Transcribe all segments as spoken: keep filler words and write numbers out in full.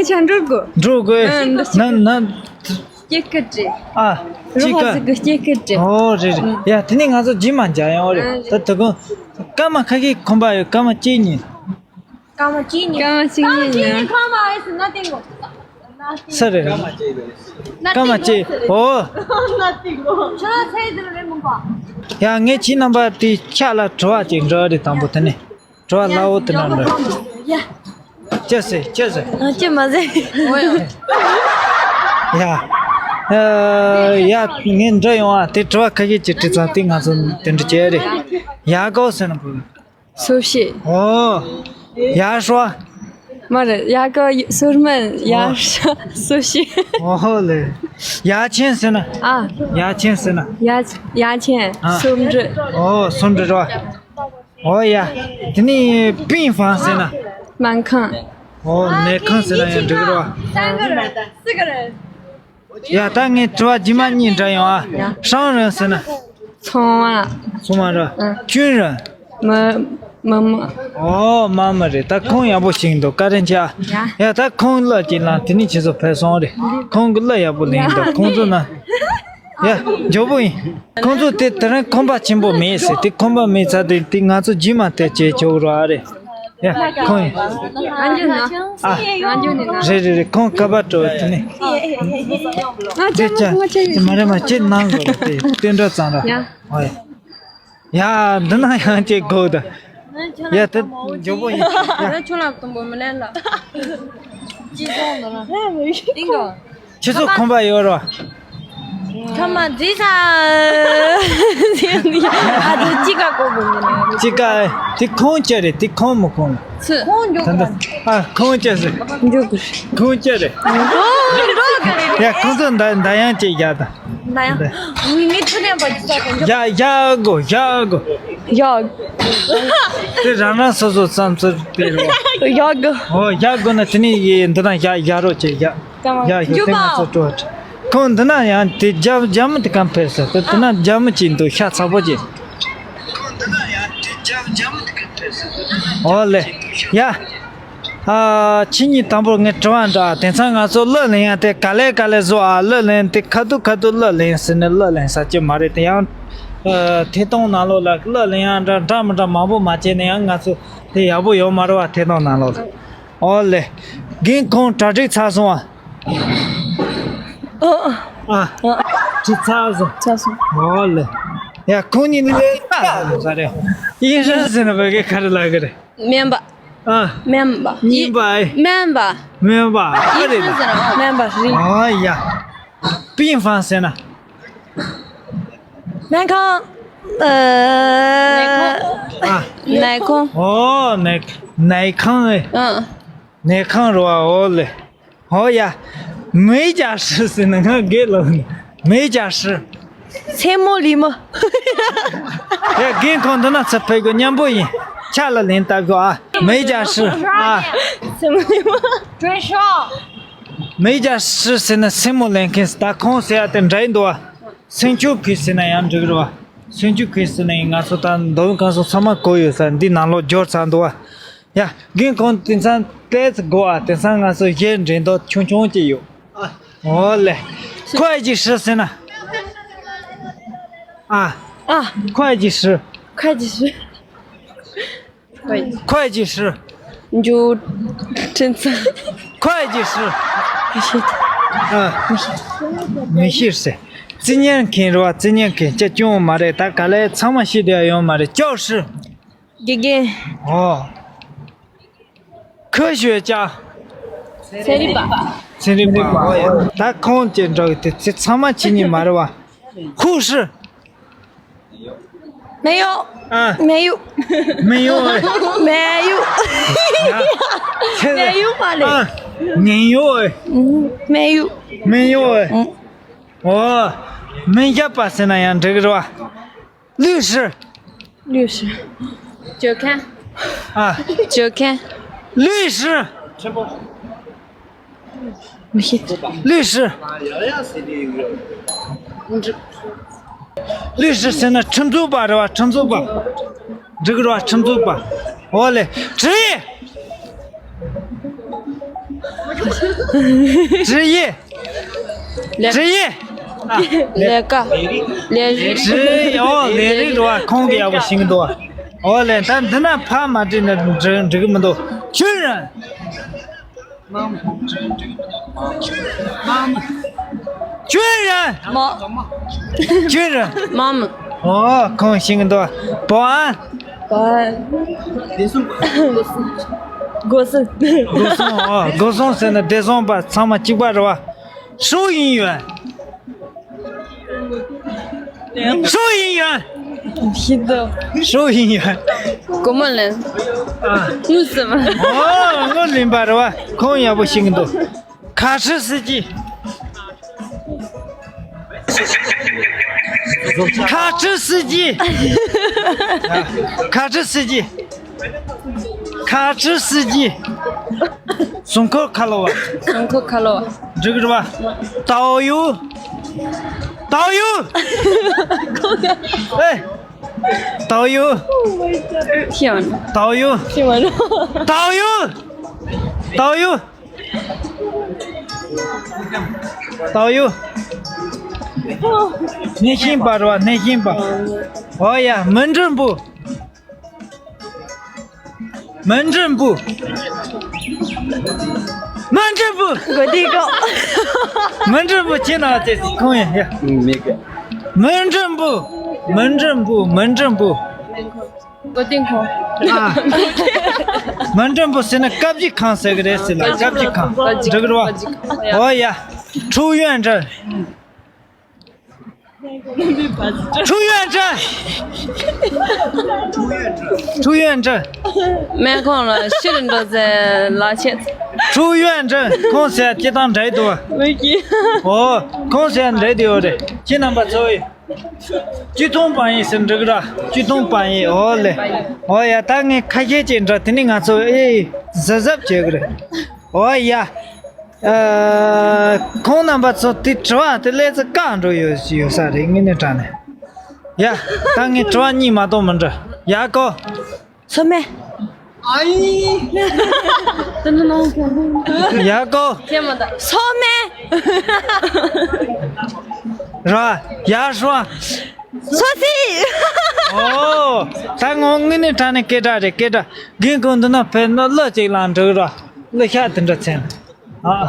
ཆ་འགྲོ་དགོས། འགྲོ་དགོས། ཨ། འདི་ན་ན། སྐྱེད་ཀ་བྲི། ཨ། རོ་ཧ་ཟི་གི་སྐྱེད་ཀ་བྲི། ཨོ་རེད་རེད། ཡ་དེ་ནས་ང་ཚོ་རྗེས་མ་མཇལ་ཡོང་རེད། ཨ། ད་དུ་གོ། སྐར་མ་ཁ་ཤས་ཁོམ་པ་ཡོད། སྐར་མ་གཅིག་གཉིས། སྐར་མ་གཅིག་གཉིས། སྐར་མ་གཅིག་གཉིས་ཡིན། ཁོམ་པ་ཡོད་ཟེར་ན་ཏིང་གོ། ས་རེད། སྐར་མ་གཅིག། ཨོ། ཁྱོད་ཚེ་འདིར་རེ་མོ་པ། ཡ་ངས་ཁྱེད་རྣམ་པ་དེ་ཕྱག་ལ་དྲི་བ་ཅིག་འདྲི་བ་རེད། དང་པོ་དེ་ནས། དྲི་བ་སླ་བོ་དེ་འདྲ་འདྲ། ཡ། ཅི་ཟེར་ཅི་ཟེར། ཨ། ཅི་མ་ཟེར། ཡ། ཨ། ཡ་ངས་འདྲི་ཡོང་ཨ། དེ་དྲི་བ་ཁ་ཤས་ཅིག་དྲི་ཙང་དེ་ང་ཚོ་དེ་འདྲ་བྱས་རེད། ཡ་གོ་ཟེར་ན་བོ། སོ་ཤི། ཨོ། ཡ་ཧྲོ། མ་རེད། ཡ་གོ་སོར་མན། ཡ་ཧྲོ་སོ་ཤི། ཨོ་ལེ། ཡ་ཆེན་ཟེར་ན། ཨ། ཡ་ཆེན་ཟེར་ན། ཡ་ཡ་ཆེན། ཨ། སུམ་ཁྲི། ཨོ་སུམ་ཁྲི་རོ། ཨོ་ཡ། དེ་ནི་པིན་ཧྥང་ཟེར་ན། སྨན་ཁང་། ཨོ་ནད་ཁང་ཟེར་ན་ཡང་འགྲིག་གི་རེད་བ། ཡ་ད་ངས་དྲི་བ་རྗེས་མ་གཉིས་འདྲི་ཡོང་ཨ། ཧྲང་རེན་ཟེར་ན། ཚོང་བ། ཚོང་བ་ར། ཨ། ཅུན་རེན། མ་མ་མ། ཨོ་མ་མ་རེད། ད་ཁོང་ཡག་པོ་ཞིག་འདུག་བཀའ་དྲིན་ཆེ་ཨ། ཡ། ཡ་ད་ཁོང་གླུ་ཅིག་བླངས། དེ་ནི་ཁྱེད་ཚོ་ཕེབས་སོང་རེད། ཁོང་གི་གླུ་ཡག་པོ་ལེན་འདུག་ཁོང་ཚོ་ན། ཡ། མགྱོགས་པོ་ཡིན། ཁོང་ཚོ་དེ་དེ་རིང་ཁོམ་པ་ཆེན་པོ་མེད་ཟེར། དེ་ཁོམ་པ་མེད་ཚར་དུས་དེ་ང་ཚོ་རྗེས་མ་དེ་བྱེད་ཆོག་རོགས་ཨ་རེད། ཡ། ཁོང་ཡིན། ཨ། རེད་རེད་རེད། ཁོང་ཁ་པར་སྤྲོད་དེ་ནི། ཨ་ཅག་ཅག་དེ་མ་རེད་མ་ཅིག་གནང་དགོས་རེད། དེ་དེ་འདྲ་ཙང་ར། ཡ། ཨོ་ཡ། ཡ། འདི་ན་ཡང་ཅིག་དགོས་ད། ཡ་དེ་མགྱོགས་པོ་ཡིན། ཡ། ང་ཆུ་ལག་དུམ་བུ་མི་ལེན་ལ། ཅི་སོང་ལ་ན། ཨིན་གོ། ཁྱེད་ཚོ་ཁོམ་པ་ཡོད་རོ། ཁ་མ་འཛི་ས། ཨ་དེ་ཅི་ག་གོ་བོ་མི་ནི། ཅི་ག་དེ་ཁོང་ཅི་རེད། དེ་ཁོང་མི་ཁོང་། ཚུ། ཁོང་མགྱོགས་ད་ད། ཨ་ཁོང་ཅི་ཟེར། མགྱོགས་གི། ཁོང་ཅི་རེད། ཨོ་འགྲོ་གི་རེད། ཡ་ཁོང་ཚོ་འདི་འདི་ཡང་ཅིག་ཡ་ད། ན་ཡ། ངའི་ཐུགས་ལེན་པ་ཅི་ས་དང་མགྱོགས། ཡ་ཡ་གོ་ཡ་གོ། ཡ། དེ་རང་རང་སོ་སོ་བསམ་ཚུལ་དེ་རེད་བ། ཡ་གོ། ཨོ་ཡ་གོ་ན་དེ་ནི་ཡི་འདི་ན་ཡ་ཡ་རོ་ཅིག་ཡ། ཡ་ཡོད་དེ་ང་ཚོ་སྤྲོ། ཁོང་འདི་ན་ཡང་དེ་རྒྱ་རྒྱ་མི་དེ་གང་ཕེབས་ཟེར་དེ་དེ་ན་རྒྱ་མི་ཅིག་འདུག་ཤ་ཚ་པོ་ཅིག་ཨོ་ལེ། ཡ། ཨ་ཁྱེད་གཉིས་དང་པོར་ངས་དྲི་བ་འདྲི་ཨ། དེང་སང་ང་ཚོ་གླུ་ལེན་ཡ་དེ་ག་ལེ་ག་ལེ་བཟོ་ཨ། གླུ་ལེན་དེ་ཁ་ཐུག་ཁ་ཐུག་གླུ་ལེན་ཟེར་ནས་གླུ་ལེན་ས་ཅི་མ་རེད། དེ་ཡང་ཨ་ཐད་གཏོང་ནང་ལོགས་ལ་གླུ་ལེན་ཡ་འདྲ་འདྲ་མི་འདྲ་མང་པོ་མ་བྱས་ན་ཡང་ང་ཚོ་དེ་ཡག་པོ་ཡོད་མ་རེད་བ། ཐད་གཏོང་ནང་ལོགས་ལ། ཨོ་ལེ། རྒན་ཁོང་གྲ་སྒྲིག་ཚར་སོང་ཨ། ཨ། ཁྲིད་ཚར་སོང་། ཚར་སོང་། ཨོ་ལེ། ཡ་ཁོང་གཉིས་ནི་ལས་ཀ་ཟ་རེད། ཡིན་ར་ཟེར་ན་བོད་སྐད་ག་རེ་ལབ་གི་རེད། སྨན་པ། ཨ། སྨན་པ། སྨན་པ་ཨེ། སྨན་པ། སྨན་པ་ཨ་རེད་ལ། སྨན་པ་རེད། ཨོ་ཡ། པིན་ཧྥང་ཟེར་ན། སྨན་ཁང་། ཨ། ཨ། ནད་ཁང་། ཨོ་ནད་ནད་ཁང་ཨེ། ཨ། ནད་ཁང་རེད་བ། ཨོ་ལེ། ཨོ་ཡ། 美甲师ཟེར་ན་ང་དགེ་ལགས། 美甲师། སེན་མོ་ལི་མོ། ཡ་རྒན་ཁོང་འདི་ན་ཚུར་ཕེབས་དགོས། མཉམ་པོ་ཡིན། ཕྱག་ལ་ལན་བཏབ་དགོས་ཨ། 美甲师ཨ། སེན་མོ་ལི་མོ། 专业。 美甲师ཟེར་ན་སེན་མོ་ལེན་མཁན་ཟེར། ད་ཁོང་ཟེར་ཡ་དེ་འདྲ་ཡིན་འདུག་ཨ། སེན་ཆུ་ཁུལ་ཟེར་ན་ཡང་འགྲིག་རེད་བ། སེན་ཆུ་ཁུལ་ཟེར་ན་ཡང་ང་ཚོ་ད་མདོ་དབུས་ཁམས་གསུམ་ཚང་མ་གོ་ཡོད་ས། འདི་ནང་ལོགས་འབྱོར་ཚར་འདུག་ཨ། ཡ། རྒན་ཁོང་དེང་སང་ཏོག་ཙམ་དགོས་ཨ། དེང་སང་ང་ཚོ་གཞས་འགྲན་ཐོག་ཆུང་ཆུང་ཅིག་ཡོད། ཨོ་ལེ། 会计师ཟེར་ན། ཨ། ཨ། 会计师། 会计师། 会计师། འཇུ། ཁྲིན་ཚང་། 会计师། མི་ཤེས། ཨ། མི་ཤེས་ཟེར། 资源མཁན་རེད་བ། 资源མཁན་ཅི་ཅུང་མ་རེད། ད་ག་ལེ་ཚང་མ་ཤེས་བསྡད་ཡོད་མ་རེད། 教师། དགེ་རྒན། ཨོ། 科学家། ཚན་རིག་པ། ཚན་རིག་པ། ཨོ་ཡ། ད་ཁོང་ཅི་འདྲ་གི་དེ་ཚེ་ཚང་མ་ཁྱེད་གཉིས་མ་རེད་བ། 护士། 没有。 ཨ། 没有。 没有ཨེ། 没有། 没有 མ་རེད། ཨ། 没有ཨེ། 嗯，没有。 没有ཨེ། 嗯。 ཨོ། མི་རྒྱབ་པ་ཟེར་ན་ཡང་འགྲིག་རེད་བ། 律师། 律师། 酒看། ཨ། 酒看། 律师། 律师། 律师ཟེར་ན་ཁྲིམས་རྩོད་པ་རེད་བ། ཁྲིམས་རྩོད་པ། འགྲིག་རེད་བ། ཁྲིམས་རྩོད་པ། ཨོ་ལེ། 执业།职业。 ལས། 职业། ལས་ཀ་ལས་རིགས། 职业། ཨོ་ལས་རིགས་རེད་བ། ཁོང་གིས་ཡག་པོ་ཤེས་ཀྱི་འདུག་བ། ཨོ་ལས། ད་འདི་ན་ཕ་མ་བྲིས་ན་འགྲིག་འགྲིག་གི་མི་འདུག 军人། 军人། 妈妈。 军人། 妈妈。 ཨོ་ཁོང་ཤེས་ཀྱི་འདུག 保安། 保安། 歌颂། 歌颂། ཨོ་歌颂ཟེར་ན་བདེ་སྲུང་པ། ཚང་མ་གཅིག་པ་རེད་བ། 收银员། 收银员། 收银员། 公务员。 ཨ། 我是吗？ ཨོ་དངུལ་ལེན་པ་རེད་བ། ཁོང་ཡག་པོ་ཤེས་ཀྱི་འདུག 卡车司机། 卡车司机。 卡车司机། 卡车司机། 孙口卡了哇。 孙口卡了哇。 这个是吧？导游。导游。 哎，导游。 天啊。 导游。 天啊。 导游。 导游。 导游。 内勤吧，是吧？内勤吧。 ཨོ་ཡ། 门政部། 门政部། 门政部། 我这个。 门政部 ཁྱེད་ན་དེ་ཁོང་ཡ་ཡ། 嗯，那个。 门政部། 门政部། 门政部། 我定空。 ཨ། 门政部 ཟེར་ན་བཀའ་བཞི་ཁང་ཟེར་གི་རེད་ཟེར་ལ། བཀའ་བཞི་ཁང་། འགྲིག་གི་རེད་བ། ཨོ་ཡ། 出院证། 出院证། 出院证། སྨན་ཁང་ལ་ཤི་རུ་འགྲོ་ཚེ་ལག་ཆས། 出院证། ཁོང་ཟེར་སྤྱི་བཏང་འདྲ་ཡི་འདུག་བ། ཨོ། ཁོང་ཟེར་འདྲ་ཡི་འདུག་ཡོད་རེད། ཁྱེད་རྣམ་པ་ཚོ་ཡི། 交通保安 ཟེར་འགྲིག་གི་ར། 交通保安། ཨོ་ལེ། ཨོ་ཡ། ད་ངས་ཁ་ཤས་ཅིག་འདྲ། དེ་ནི་ང་ཚོ་ཨེ་གཟབ་གཟབ་བྱེད་གི་རེད། ཨོ་ཡ། ཨ། ཁོང་རྣམ་པ་ཚོ་དེ་དྲི་བ་དེ་སླེབས་ཚེ་བཀག་འགྲོ་ཡོད་ཡོད་ས་རེད། དངོས་གནས་དྲང་གནས། ཡ། ད་ངས་དྲི་བ་གཉིས་མ་གཏོགས་མི་འདྲི། ཡ་ཀོ། 说明。 ཨའི། ཡ་ཀོ། 说明。 ར། ཡ་ཧྲུའ། 说起。 ཨོ། ད་ངོ་དངོས་གནས་དྲང་གནས་སྐད་གྲགས་རེད། སྐད་གྲགས། རྒན་ཁོང་འདི་ན་ཕེབས་ན་གླུ་ཅིག་བླངས་འགྲིག་ར། གླུ་ཤག་དེ་འདྲ་མཚོན། ཨ།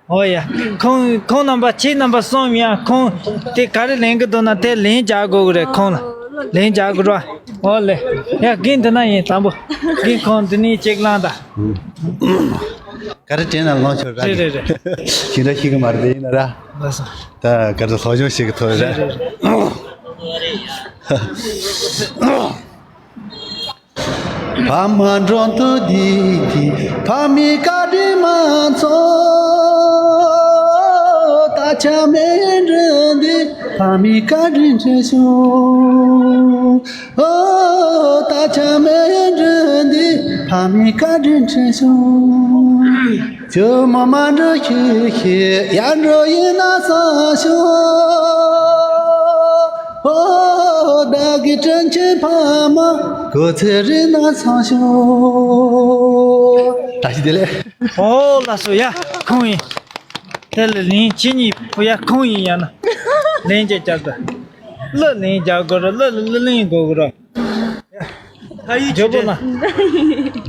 ཨོ་ཡ། ཁོང་ཁོང་རྣམ་པ་ཁྱེད་རྣམ་པ་གསུམ་ཡང་ཁོང་དེ་ག་རེ་ལེན་གི་འདུག་ན་དེ་ལན་རྒྱག་དགོས་གི་རེད། ཁོང་ལ་ལན་རྒྱག་དགོས་ར། ཨོ་ལེ། ཡ་རྒན་འདི་ན་ཡིན། དང་པོ་རྒན་ཁོང་འདི་ནས་ཅིག་བླངས་དང་། ག་རེ་དྲན་ན་ལོངས་ཆོག་ར། རེད་རེད་རེད། ཞིག་འདྲ་ཞིག་གི་མ་རེད་ཡིན་ན་ར། ལགས་སོ། ད་ག་ཚོད་སློབ་སྦྱོང་ཞིག་གི་ཐོག་རེད། རེད་རེད་རེད། ཕ་མ་འགྲོ་དུས་འདི་འདི་ཕ་མའི་བཀའ་དྲིན་མ་ཚོམས། ད་ཆ་མེད་འདྲ་འདི་ཕ་མའི་བཀའ་དྲིན་དྲན་བྱུང་། ཨོ། ད་ཆ་མེད་འདྲ་འདི་ཕ་མའི་བཀའ་དྲིན་དྲན་བྱུང་། ཇོ་མོ་མ་འགྲོ་ཤེས་ཤེས་ཡར་འགྲོ་ཡིན་ན་བསམ་བྱུང་། ཨོ། བདག་གི་དྲིན་ཆེན་ཕ་མ་གོ་ཚེ་རིང་ན་བསམ་བྱུང་། བཀྲ་ཤིས་བདེ་ལེགས། ཨོ་ལགས་སོ། ཡ་ཁོང་ཡིན། དེ་ལ་ལན་ཁྱེད་གཉིས་པོ་ཡ་ཁོང་ཡིན། ཡང་ན་ལན་ཅིག་རྒྱབ་དང་། གླུ་ལན་རྒྱག་དགོས་རེད། གླུ་ལ་གླུ་ལེན་དགོས་ཀྱི་རེད། ཇོ་བོ་ལ།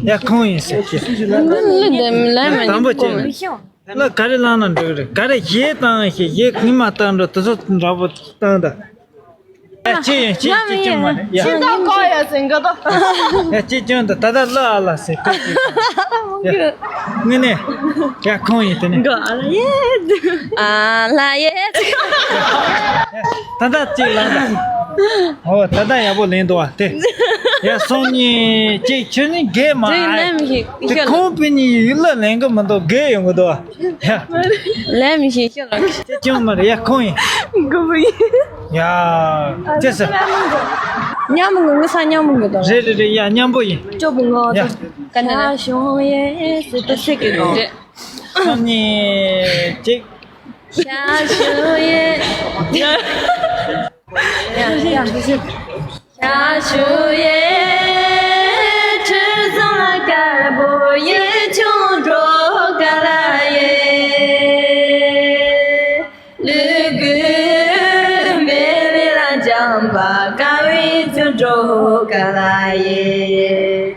ཡ་ཁོང་ཡིན་ཟེར་གྱི། གླུ་ལེན་ལེན་མི་དང་པོ་ཁྱེད་ནི། གླུ་ག་རེ་བླངས་ན་འགྲིག་གི་རེད། ག་རེ་གཞས་བཏང་ཞེས་གཞས་གང་མ་བཏང་འགྲོ། དེ་ཚོ་འདྲ་པོ་བཏང་དང་། ཡ་ཁྱེད་ཡིན། ཁྱེད་ཁྱེད་ཁྱེད་མ་རེད། ཡ། ཁྱེད་ད་གོ་ཡ་ཟིན་ག་ད། ཡ་ཁྱེད་ཁྱོད་ད་ད་ད་གླུ་ཨ་ལ་ཟེར་གི། ཡ། དངོས་གནས། ཡ་ཁོང་ཡིན་དེ་ནི། གོ་ཨ་ལ་ཡེ། ཨ་ལ་ཡེ། ད་ལྟ་གཅིག་ལངས་དང་། ཨོ་ད་ལྟ་ཡག་པོ་ལེན་འདུག་བ་དེ། ཡ་སོང་ཉིན་གཅིག་ཁྱོད་ནི་རྒས་མ་དེ་ཨ། ལན་མི་ཤེས། དེ་ཁོང་པི་ནི་ཡིག་ལ་ལེན་གི་མི་འདུག་རྒས་ཡོང་གི་འདུག་བ། ཡ། ལན་མི་ཤེས་ཤོད་ལ། དེ་ཅུང་མ་རེད། ཡ་ཁོང་ཡིན། གོ་བ་ཡིན། ཡ། ཅེ་ས། མཉམ་མོ་ངུ་ས་མཉམ་མོ་ངུ་དང་། རེད་རེད་རེད། ཡ་མཉམ་པོ་ཡིན། ཅོ་བོ་ངོ་ཡ། ཚོ་ག་ནས་ལ་ཤོང་ཡེ་ཟེར་ཏུ་ཟེར་གི་གོ། རེད། སང་ཉིན་གཅིག་ཤ་ཞུ་ཡེ། ཤ་ཞུ་ཡེ། ཁྲི་བཟང་དཀར་པོ་ཡེ་ཆུང་འགྲོ་ག་ལ། བརྩོན་འགྲུས་ག་ལ་ཡིན།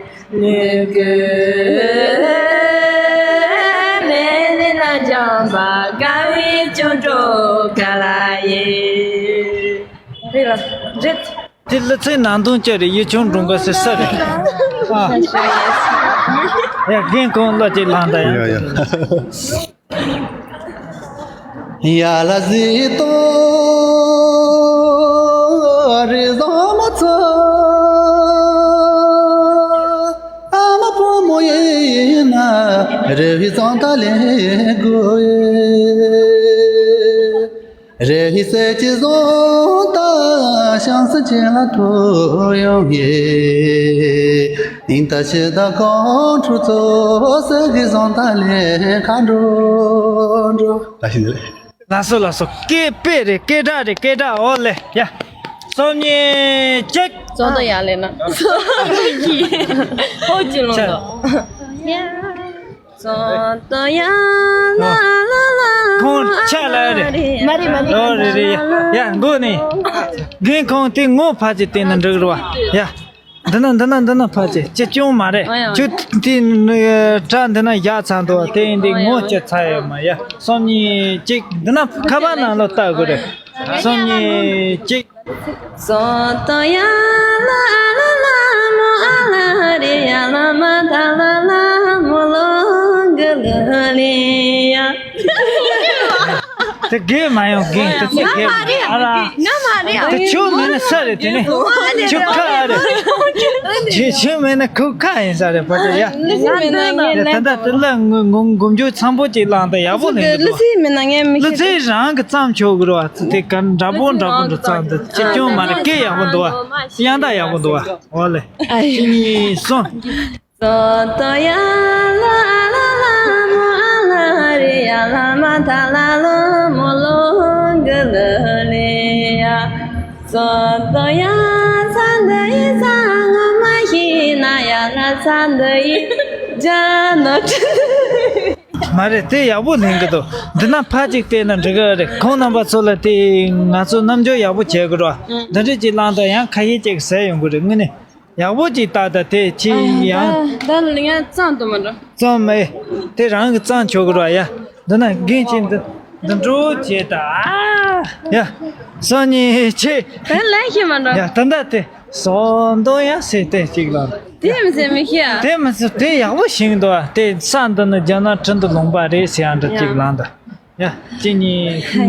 ལུས་ཀུན་མེ་ལི་ན་སྦྱངས་པ། དགའ་བའི་བརྩོན་འགྲུས་ག་ལ་ཡིན། རེད་ལ་རེད། དེ་ལི་ཚེ་ནང་དོན་ཅི་རེད། ཡིག་ཆུང་སྒྲུང་ག་ཟེར་ས་རེད། ཨ། ཡ་རྒན་ཁོང་ལོ་གཅིག་ལངས་ད་ཡ། ཡ་ཡ། ཡ་ལ་ཟི་ཏོ་རི་ཟོ་མ་ཚོ། ཨ་མ་བུ་མོ་ཡིན་ན་རེ་བའི་ཙང་ད་ལེན་དགོས་ཡེ། རེ་བའི་སྲས་ཀྱི་བཟང་ད་ཤང་སི་ཅན་ལ་ཐོ་ཡོང་ཡེ། ཨིན་ད་ཤི་ད་གོང་ཁྲུ་ཚོ་སེ་གི་བཟང་ད་ལེན་ཁ་འགྲོ་འགྲོ། ད་ཤི་ལེ། ལགས་སོ་ལགས་སོ། སྐད་དཔེ་རེད། སྐད་གྲགས་རེད། སྐད་གྲགས། ཨོ་ལེ། ཡ། སོམ་ཉི་གཅིག་ཙོང་ཏོ་ཡ་ལེ་ན། ཧོ་ཅི་ལོང་ཏོ། ཙོང་ཏོ་ཡ་ལ་ལ་ལ། ཁོང་ཆ་ལ་རེད། མ་རེད་མ་རེད། ཨོ་རེད་རེད། ཡ་ཡ་མགོ་ནས། རྒན་ཁོང་དེ་ངོ་ཕ་ཅིག་བསྟན་ན་འགྲིག་རེད་བ། ཡ། འདི་ན་འདི་ན་འདི་ན་ཕ་ཅེ་ཅེ་ཅུང་མ་རེད། ཨ་ཡ། ཁྱོད་དེ་ནི་སྒྲ་འདི་ན་བཞག་ཚར་འདུག་དེ་ཡིན་དུས་ངོ་ཅི་ཚ་ཡོད་མ་ཡ། སོམ་ཉི་གཅིག་འདི་ན་ཁ་པར་ནང་ལ་ལྟ་དགོས་རེད། སོམ་ཉི་གཅིག་ཙོང་ཏོ་ཡ་ལ་ལ་ལ་མོ་ཨ་ལ་རི་ཡ་ལ་མ་ད་ལ་ལ་མོ་ལོ་ག་ལ་ལི་ཡ། དེ་དགེ་མ་ཡོང་དགེ་དེ་ཚེ་དགེ་ང་མ་རེད། ཨ་ར། ང་མ་རེད། དེ་ཆུ་མེད་ན་ས་རེད། དེ་ནི་ཆུ་ཁ་རེད། ཆུ་ཆུ་མེད་ན་ཁུ་ཁ་ཡིན་ས་རེད། པ་དེ་ཡ། ལི་ཚི་མེད་ན་ངས་ད་ལྟ་དེ་ལ་ངུ་ངུ་འགུམ་རྒྱུ་ཚང་པོ་ཅིག་བླངས་ཏེ་ཡག་པོ་ལེན་གི་འདུག་ལི་ཚི་མེད་ན་ངས་མི་ལི་ཚི་རང་གི་བརྩམས་ཆོག་གི་རེད་བ། དེ་ག་འདྲ་པོ་འདྲ་པོ་འདྲ་བརྩམས་ཏེ་ཆེ་ཆུང་མ་རེད། སྐད་ཡག་པོ་འདུག་བ། དབྱངས་རྟ་ཡག་པོ་འདུག་བ། ཨོ་ལེ། གཅིག་གཉིས་གསུམ། ཙོང་ཏོ་ཡ་ལ་ལ་ལ་མོ་ཨ་ལ་རི་ཡ་ལ་མ་ད་ལ་ལོ་མོ་ལོ་ག་ལ་ལི་ཡ། ཙོང་ཏོ་ཡ་ས་འདི་ཡི་ས་ངོ་མ་ཤི་ན་ཡ་ལ་ས་འདི་ཡི་ཇ་ནོ་ཏི། མ་རེད། དེ་ཡག་པོ་ལེན་གི་འདུག་འདི་ན་ཕ་གཅིག་བལྟས་ན་འགྲིག་གི་རེད། ཁོང་རྣམ་པ་ཚོ་ལ་དེ་ང་ཚོ་རྣམ་འགྱུར་ཡག་པོ་བྱེད་དགོས་ར། འདི་འདྲ་ཅིག་བླངས་དང་ཡང་ཁ་ཤས་ཅིག་ཟས་ཡོང་གི་རེད། དངོས་གནས། ཡག་པོ་ཅིག་ལྟ་ད་དེ་ཆི་ཡང་། ད་ལ་ཡང་གཙང་དུ་མ་འགྲོ། གཙང་མེད། དེ་རང་གི་གཙང་ཆོག་གི་ར་ཡ། འདི་ན་རྒན་ཅིག་འདི་འདི་འགྲོ་བྱེད་ད་ཨ། ཡ། སང་ཉིན་ཆེ། ད་ལན་ཤེས་མ་འགྲོ། ཡ་ད་ད་དེ་སོ་འདོ་ཡ་ཟེར་ཏེ་ཅིག་ལ། དེ་མི་ཟེར་མི་ཤེས་ཨ། དེ་མི་ཟེར་དེ་ཡག་པོ་ཞིག་འདུག་ཨ། དེ་ས་འདི་ནི་རྒྱ་ནག་ཁྲིན་ཏུ་ལུང་པ་རེད་ཟེར་ཡ་འདྲ་ཅིག་ལ་འདི། ཡ། ཅི་ནི་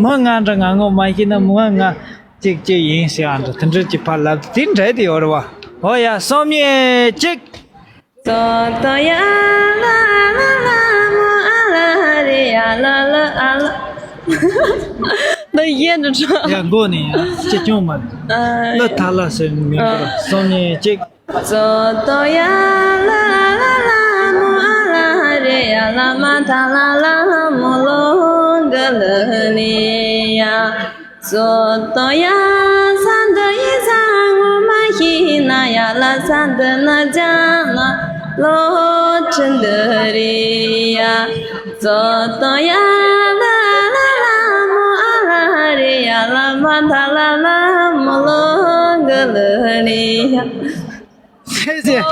མི་ང་འདྲ་ང་ངོ་མ་ཤེས་ན་མི་ང་ང་ཅིག་ཅིག་ཡིན་ཟེར་ཨ་འདྲ་དེ་འདྲ་ཅིག་ཕར་ལབ་དེ་འདྲ་དེ་ཡོད་རེད་བ། ཨོ་ཡ་སོམ་ཉི་གཅིག་ཙོང་ཏོ་ཡ་ལ་ལ་ལ་མོ་ཨ་ལ་རི་ཡ་ལ་ལ་ཨ་ལ། ད་ཡེ་འདྲ་འགྲོ། ཡ་མགོ་ནས་ཡ་ཅི་ཅུང་མ་རེད། ལ་ཐ་ལ་ཟེར་མི་འདུག་སོམ་ཉི་གཅིག་ཙོང་ཏོ་ཡ་ལ་ལ་ལ་མོ་ཨ་ལ་རེ་ཡ་ལ་མ་ཐ་ལ་ལ་མོ་ལོ་ག་ལ་ནི་ཡ། ཙོང་ཏོ་ཡ་ས་འདི་ཡི་ས་ངོ་མ་ཤི་ན་ཡ་ལ་ས་འདི་ན་ཇ་ན་ལོ་ཁྲི་འདི་རི་ཡ། ཙོང་ཏོ་ཡ་ལ་ལ་ལ་མོ་ཨ་ལ་རེ་ཡ་ལ་མ་ཐ་ལ་ལ་མོ་ལོ་ག་ལ་ནི་ཡ། ཟེར་ཟེར།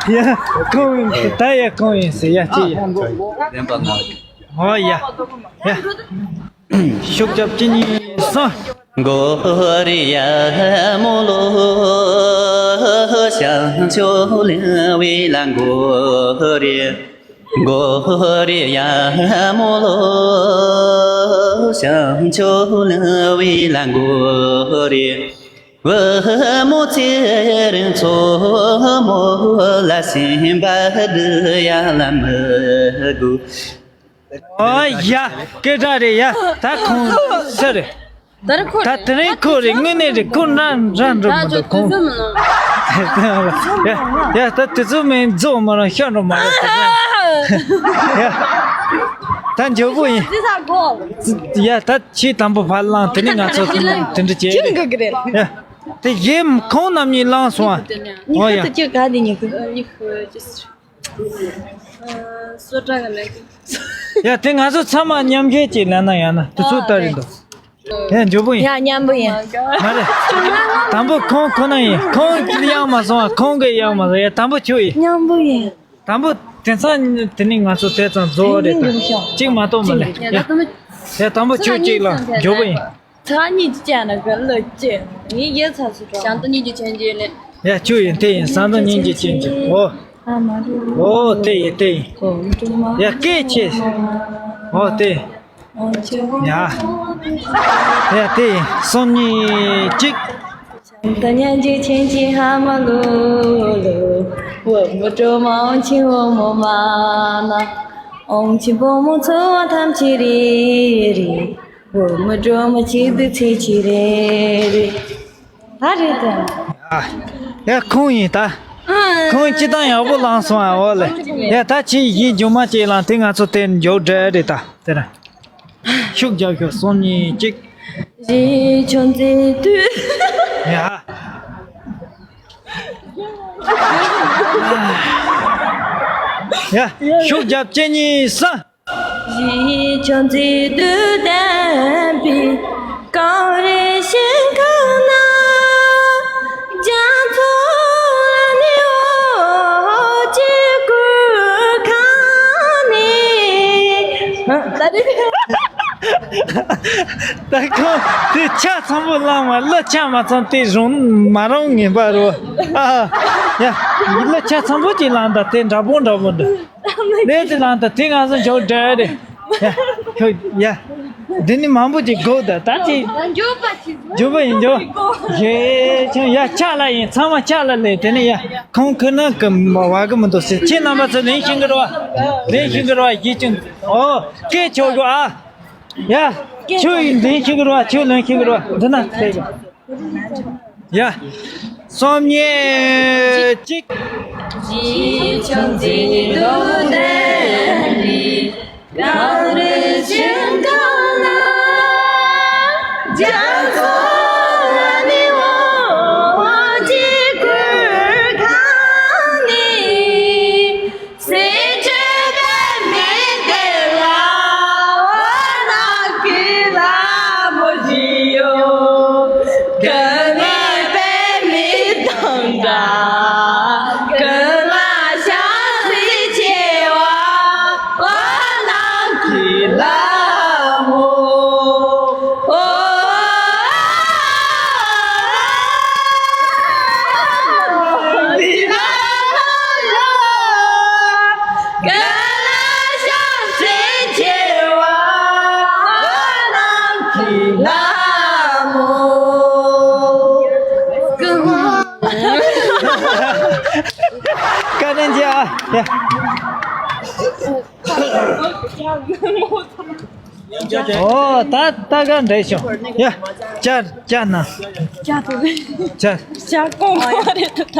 ཡ། ཁོང་ཡིན། ད་ཡ་ཁོང་ཡིན་ཟེར་ཡ་ཅི་ཡ། ལེན་པ་ང་། ཨོ་ཡ། ཡ། ཤུགས་རྒྱབ་ཅི་ནི་སོ། གོ་རི་ཡ་མོ་ལོ་ཤང་ཆོ་ལེ་བི་ལ་གོ་རི། གོ་རི་ཡ་མོ་ལོ་ཤང་ཆོ་ལེ་བི་ལ་གོ་རི། བུ་མོ་ཚེ་རིང་མཚོ་མོ་ལ་སེམས་པ་འདི་ཡ་ལ་མི་དགོས། ཨོ་ཡ། སྐད་གྲགས་རེད་ཡ། ད་ཁོང་ས་རེད། ད་རེ་ཁོ་ད་དེ་རིང་ཁོ་རེད། དངོས་གནས་རེད། ཁོ་འདྲ་འདྲ་འགྲོ་མི་འདུག་ཁོང་། ཡ་ཡ། ད་དེ་ཚོ་མིན་རྫོགས་མ་རང་ཤ་འགྲོ་མ་རེད། ཡ། ད་འཇོག་པོ་ཡིན། ཡ་ད་ཆེས་དང་པོ་ཕར་བླངས། དེ་ནས་ང་ཚོ་དེ་འདྲ་བྱས་རེད། ཡ། དེ་གཞན་ཁོང་རྣམ་གཉིས་བླངས་སོང་ཨ། ཨོ་ཡ། ཁ་ཏུ་ཅི་ག་དེ་ཉིད་དུ། ཡ་དེ་ང་ཚོ་ཚང་མ་མཉམ་འཁྱེར་གྱིས་ལེན་ན་ཡང་ན་དེ་ཚོ་ལྟ་རེད་འདུག་ཡ། མགྱོགས་པོ་ཡིན། ཡ། མཉམ་པོ་ཡིན། མ་རེད། དང་པོ་ཁོང་ཁོ་ན་ཡིན། ཁོང་གིས་ཡག་མ་སོང་བ། ཁོང་གིས་ཡག་མ་སོང་། ཡ། དང་པོ་ཁྱོད་ཡིན། མཉམ་པོ་ཡིན། དང་པོ་དེང་སང་དེ་ནི་ང་ཚོ་དེ་ཙམ་རྫོགས་རེད་ད། གཅིག་མ་གཏོགས་མ་ལས། ཡ། ཡ། དང་པོ་ཁྱོད་གཅིག་ལ། མགྱོགས་པོ་ཡིན། ཚ་གཉིས་ཀྱི་ཅན་ན་ག་ལ་ཅེ། ངའི་ཡེ་ཚ་སུ་གྲོགས། ཞང་ཏོ་གཉིས་ཀྱི་ཆན་ཅེ་ལེ། ཡ། ཁྱོད་ཡིན། དེ་ཡིན། ཞང་ཏོ་གཉིས་ཀྱི་ཆན་ཅེ། ཨོ། ཨོ། དེ་ཡིན། དེ་ཡིན། ཡ། སྐད་ཆེ། ཨོ། དེ། ཡ། ཡ། དེ་ཡིན། གསུམ་གཉིས་གཅིག། ཞང་ཏོ་གཉིས་ཀྱི་ཆན་ཅེ་ཧ་མ་ལུ་ལུ། བུ་མོ་སྒྲོལ་མ་ཨོང་ཆེན་བུ་མོ་མ་ན། ཨོང་ཆེན་བུ་མོ་འཚོ་བ་ཐམས་ཅད་རེ་རེ། བུ་མོ་སྒྲོལ་མ་ཆེད་དུ་ཚེ་ཆེ་རེ་རེ། ད་རེད་དོ། ཨ། ཡ། ཁོང་ཡིན་ད། ཁོང་སྤྱི་བཏང་ཡག་པོ་བླངས་སོང་ཨ། འོ་ལེ། ཡ། ད་ཁྱེད་གཞས་མཇུག་མ་ཅིག་བླངས། དེ་ང་ཚོ་དེ་མཇུག་སྒྲིལ་རེད་ད། དེ་ར། ཤུགས་རྒྱབ་ཤོག་གསུམ་གཉིས་གཅིག། གཞས་ཆུང་མཛེས་དུས། ཡ། ཡ། ཤུགས་རྒྱབ། གཅིག་གཉིས་གསུམ། གཞས་ཆུང་མཛེས་དུས་ལྡན་པའི་གངས་རི་ཞིང་ཁམས་ན། རྒྱ་མཚོ་ལ་ནི་འོ་ཅི་གུར་ཁང་ནི། ད་རེད། ད་ཁོང་དེ་ཆ་ཚང་པོ་བླངས་མ། གླུ་ཆ་མ་ཚང་དེ་རུང་མ་རུང་ངེས་པ་རོ། ཨ། ཡ། གླུ་ཆ་ཚང་པོ་ཅིག་བླངས་ད། དེ་འདྲ་པོ་འདྲ་པོ་འདུག་ལས་དེ་ལ་ད་དེ་ང་ཚོ་འཇོག་འདྲ་རེད། ཡ། ཁྱོད་ཡ། འདི་ནི་མང་པོ་ཅིག་དགོས་ད། ད་ཅིག་འཇོག་པ་ཅིག་འཇོག་པ་ཡིན་འཇོག་ཡེ་ཁྱོད་ཡ། ཕྱག་ལ་ཡིན། ཚང་མ་ཕྱག་ལ་ལས། དེ་ནི་ཡ། ཁོང་ཁོ་ན་གི་མ་བ་གི་མི་འདུག་ཟེར། ཁྱེད་རྣམ་པ་ཚོ་ལེན་ཤིང་གི་རོ། ལེན་ཤིང་གི་རོ། ཡིད་ཅིང་། ཨོ། སྐད་ཆོག་གོ་ཨ། ཡ། ཁྱོད་ཡིན་ལེན་ཤིང་གི་རོ། ཁྱོད་ལེན་ཤིང་གི་རོ། འདི་ན་ཕེབས། ཡ། གསུམ་གཉིས་གཅིག། གཞས་ཆུང་མཛེས་དུས་ལྡན་པའི་གངས་རི་ཞིང་ཁམས་ན། རྒྱ་མཚོ་ལ་ནི་འོ་ཅི་གུར་ཁང་ནི། གསེར་ཁྲི་པདྨའི་གཏེར་ལ་འོ་ན་གི་ལ་མོ་ཇི་ཡོ། ཀུན་ལ་པདྨའི་མདངས་འདྲ། ཀུན་ལ་ཞལ་གཟིགས་ཆེ་བ་འོ་ན་གི་ལ་མོ། བཀའ་དྲིན་ཆེ་ཨ། ཡ། ཨོ། ད་ད་ག་འདྲ་བྱུང་། ཡ། ཅར་ཅར་ན། ཅར་དུ། ཅར། ཅར་གོང་མ་རེད་ད།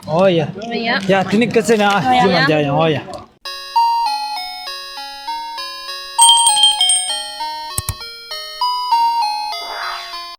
ཨོ་ཡ། ཡ། དེ་ནི་སྐུ་ཚེ་ནས་ཨ། རྗེས་མ་མཇལ་ཡོང་། ཨོ་ཡ།